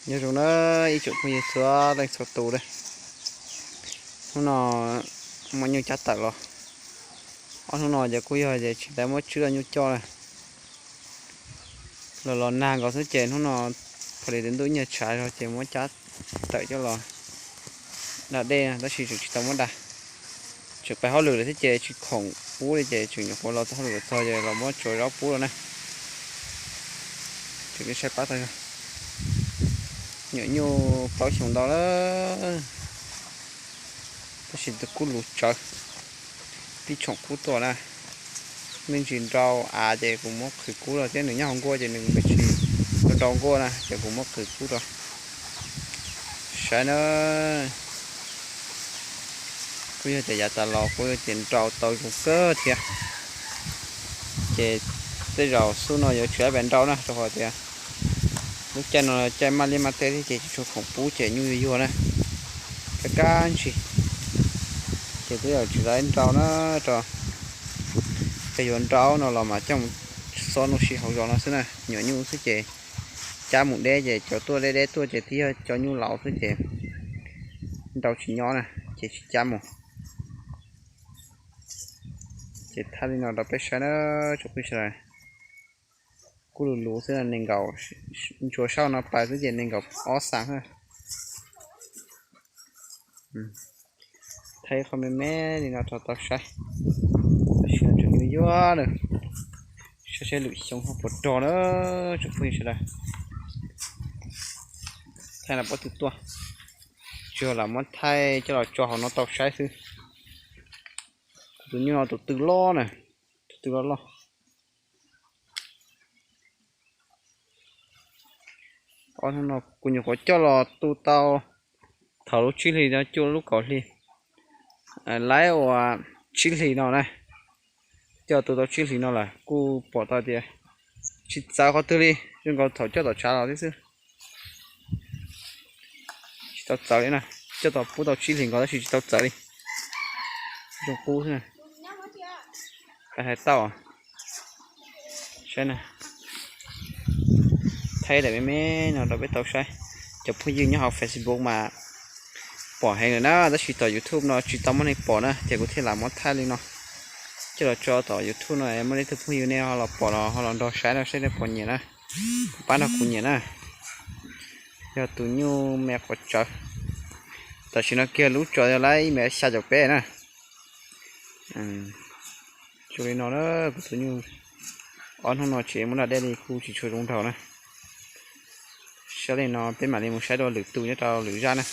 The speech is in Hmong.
Nyob zoo na ib tsoom phooj ywg txhua leej txhua tus na. Hnub no muaj nyuj cab tawm los. Ob hnub no ces kuj yog ces tsis tau muab tswb los nyuj coj na. Los los nag nkaus xwb ces hnub no pom li tus ntuj nyiag tshav zog ces muab cab tawm coj los da dej tab sis tseem tsis tau muab da. Tseem pais hauj lwm lawm thiab ces tsis khoom pub li ces tseem nyuam qhuav los txog hauj lwm txog ces los muab tsuav zaub pub los na. Tseem saib pab tag zog. Nyuam nyuj plaub xyoos ntau lawm tab sis kuj luv tsawv. Tib tshoom kub tuaj na. Me ntsis nrau av ces kuv muab qhwv kub rau thiab nws nyob hauv nkuaj ces nws me ntsis nrau nrau nkuaj na ces kuv muab qhwv kub rau. Saib na. Kuj yog tias yav tas los kuj yog tias nrau tau zoo kawg thiab. Ces tej zaum xub no yuav tsis pais nrau na rau qhov tias lub caij no caij maj liab maj teb thiab ces tsis tshua khoom pub ces nyuj yuag yuag na. Kab kab ntsis. Ces twb yog tsis tau nrau na rau, ces yuav nrau no los mas coj mus xob nuj si hauv zos no xwb na. Nyuam nyuj xwb ces cab mus deb ces cov tuaj deb deb tuaj ces twb yog cov nyuj laus xwb ces nrau tsis nyob na ces tsis cab mus. Ces thaij li no rau peb saib na tsoom phooj ywg sawv daws. Kuj luv luv xwb, nees nkaum, ntsuas sab no pais xwb ces nees nkaum ob xees. Thaij qhov me me li no rau tau saib. Tam sim no tseem yuag yuag na. Saib saib lwm xyoo ho puas rog na tsoom phooj ywg sawv daws. Thaij no pob tw tuaj, tsuas lam muab thaij coj los tso hauv no tau saib xwb. Kuv tus nyuj no tus tw loj na, tus tw loj loj. Kuv nyuam qhuav coj los tu tau thaum lub tsib hlis no cuaj lub kaum hli, laib uas tsib hlis no na, coj tu tau tsib hlis no lawm kuj pom tau tias tsis txawv qhov twg li, zoo nkaus thaum coj tom tshav los thiab xwb. Tsis tau txawv li na, coj tau pub tau tsib hlis nkaus tab sis tsis tau txawv li. Zoo qub xwb. Hais tau. Saib na, thaij daim me me no rau peb tau saib. Cov phooj ywg nyob hauv Facebook mas pom heev lawm na, tab sis tom YouTube no tsis tau muaj neeg pom na ces kuv thiaj lam muab thaij li no coj los tso tom YouTube no, muaj leej twg phooj ywg nej ho los pom los ho los nrog saib no saib nej puas nyiam na, pab nrog kuv nyiam na. Yog tus nyuj me quav tsawv, tam sim no kiag lub tsov yog laib ib mev xya caum peb na. Zoo li no na, kuv tus nyuj ob hnub no tseem muab da dej li kuj tsis tshua zoo nraug na. Saib li no peb mam li mus saib dua lwm tus nyob rau lwm zaj na.